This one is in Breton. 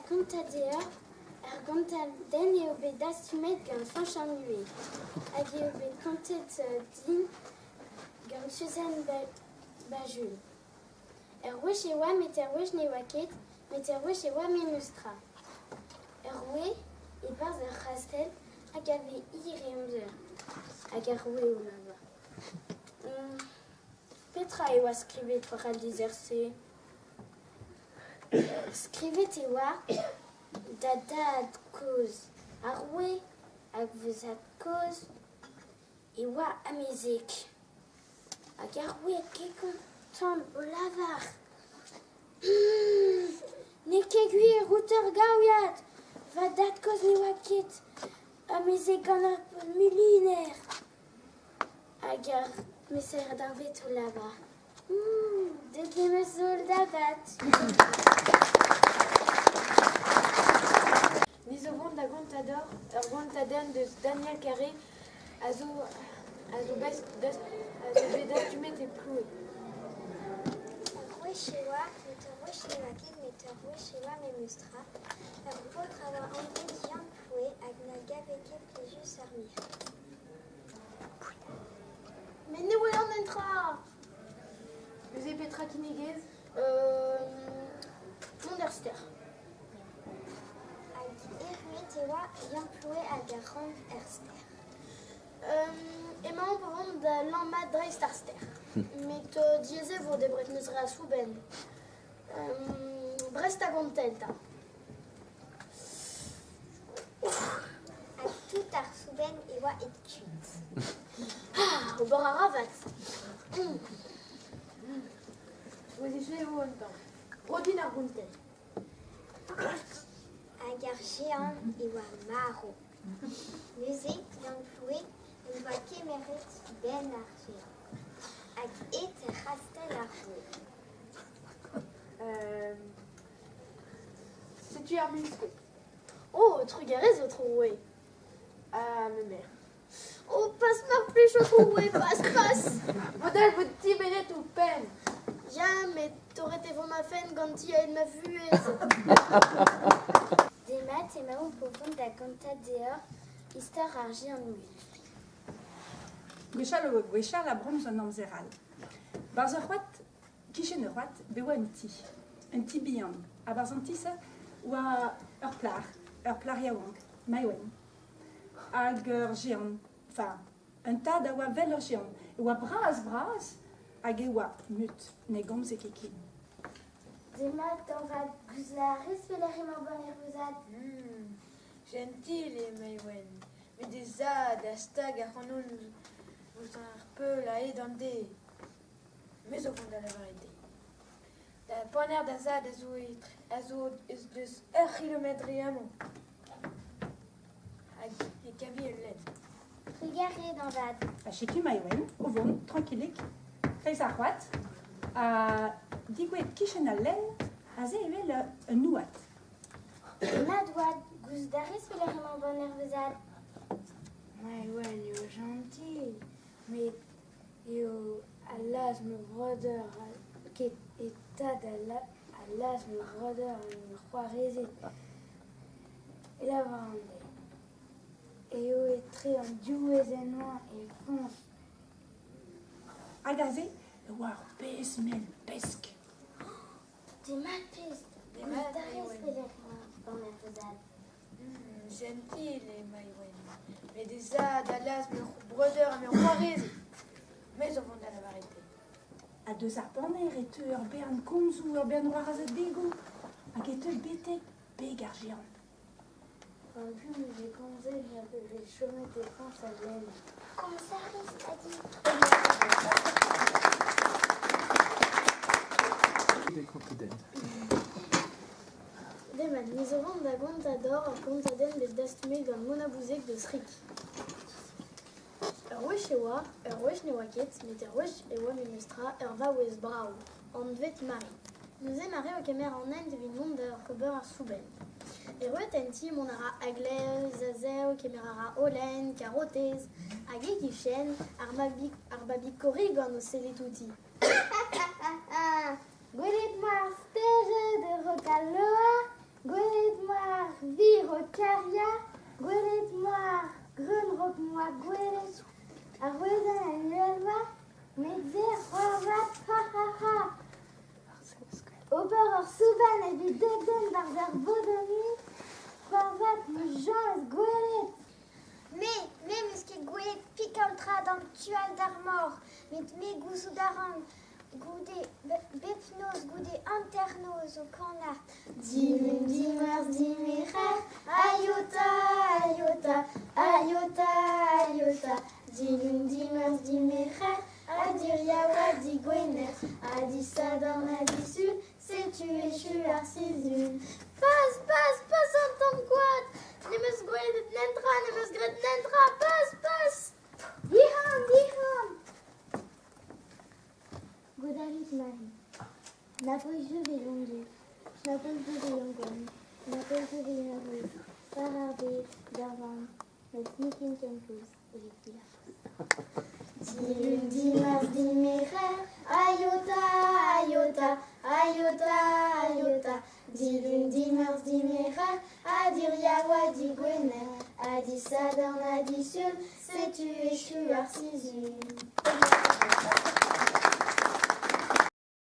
kontañ deoc'h ur gontadenn eo bet dastumet gant Fañch an Uhel hag eo bet kontet din gant Suzanne Bajul. Ur wech e oa met ur wech ne oa ket, met ur wech e oa memes tra. Ur roue e-barzh ur c'hastell hag a vez hir e amzer. Hag ar roue o lavar. Petra e oa skrivet war al lizher-se ? Skrivet e oa da dad-kozh ar roue hag va zad-kozh e oa amezeg. Hag ar roue ket-kontant o lavar N'eo ket gwir out ur gaouiad ! Va dad-kozh ne oa ket amezeg gant ar miliner. Hag ar mesaer-deñved o lavar Deut eo ma zol da vat. Ni zo vont da gontañ deoc'h ur gontadenn deus Daniel Carré a zo a zo bet a zo bet dastumet e Ploue. Ur wech e oa, met ur wech ne oa ket, met ur wech e oa memes tra, ur paotr a oa anvet Yann Ploue hag na gave ket plijus ar mirc'hed. Met ne welan netra ! Neuze petra kinnigez ? Mont er stêr. Hag erruet e oa Yann Ploue hag ar c'horn er stêr. Emaomp o vont da lammat dreist ar stêr. Met diaes e vo debret neuze re a soubenn. Brest a gontell 'ta. Ha tout ar soubenn e oa aet kuit. Ah, ober a ra 'vat. Gouezet eo un tamm. Ro din ar gontell. Hag ar jeant e oa marv. Neuze, Yann Ploue en doa kemeret benn ar jeant. Hag aet er c'hastell ar roue. Setu ar musked. Oh, trugarez, aotrou roue. Ah, ma merc'h. Oh, pas mar plij, aotrou roue, pas, pas. Model vo dibennet ho penn. Ya, met torret e vo ma fenn ganti a-hed ma vuhez. Demat, emaomp o vont da gontañ deoc'h istor ar Gianlouis. Gwechall o gwechall a bromz an amzer all. Barzh ur c'hoad Kichen ur c'hoad, bet oa un ti, un ti bihan. Ha barzh an ti-se oa ur plac'h, ur plac'h yaouank, Maïwenn, hag ur jeant, enfin, un tad a oa 'vel ur jeant. E oa bras-bras hag e oa mut, ne gomze ket ken. Demat, dañvad, gouzout a rez pelec'h emañ banner o zad ? Jentil eo Maïwenn, met he zad a stag ac'hanon ouzh ar peul a-hed an deiz. Me zo vont da lavaret dezhi. Da baner da zad a zo a zo eus ur c'hilometr dre amañ. Hag e kavi ul lenn. Trugarez dañvad. Ha setu Maïwenn o vont trankilik kreiz ar c'hoad ha digouezhet kichen al lenn aze evel un houad. Mat oad, gouzout a rez pelec'h emañ banner va zad. Maïwenn eo jentil, met Eo allaz ma breudeur ket e tad allaz ma breudeur ha ma c'hoarezed e lavaran dezhe eo etre an div wezenn-mañ e foñs. Hag aze e oa ur pezh mell pesk. Demat pesk, gouzout a rez pelec'h emañ banner va zad. Jentil eo Maïwenn, met he zad a lazh ma breudeur ha ma c'hoarezed. Me zo vont da lavaret dezhe. Ha deus ar paner e teu ur bern komzoù, ur bern c'hoarzhadegoù, hag e teu betek beg ar jeant. War-du 'vije komzet na vije chomet e foñs al lenn. Komz a rez, Tadi. Demat, ni zo vont da gontañ deoc'h ur gontadenn bet dastumet gant Mona Bouzeg deus Rik. Ur wech e oa, ur wech ne oa ket, met ur wech e oa memes tra ur vaouez brav, anvet Mari. Neuze Mari o kemer an hent evit mont da ober ar soubenn. Erruet en ti mont a ra a-gleiz, a-zev, kemer a ra holen, karotez, hag e-kichen ar mabig, ar babig korrigan o sellet outi. Gwelet 'ma ar stered e raok al loar, gwelet. Setu dek den 'barzh ar vodenn-ni, c'hoarvat 'meus james gwelet. Me, me 'meus ket gwelet pikañ tra d'an tu all d'ar mor, met me gouzout a ran goude bep noz goude hanternoz o kanañ. Dilun, dimeurzh, dimerc'her, aiota, aiota, aiota, aiota. Dilun, dimeurzh, dimerc'her, ha diriaou ha digwener, ha disadorn ha disul, setu echu ar sizhun. Pas, pas, pas un tamm koad! N'em eus gwelet netra, n'em eus graet netra, pas, pas! Bihan, bihan! Godarit Mari. Na poez ve longe, na poez ve yongon, na poez ve yongon, war ar bed, d'ar vamm, met nikun kenkoulz evit dilhad. Dilun, dimeurzh, dimerc'her, aiota, aiota, aiota, aiota. Dilun, dimeurzh, dimerc'her, ha diriaou ha digwener, ha disadorn ha disul, setu echu ar sizhun.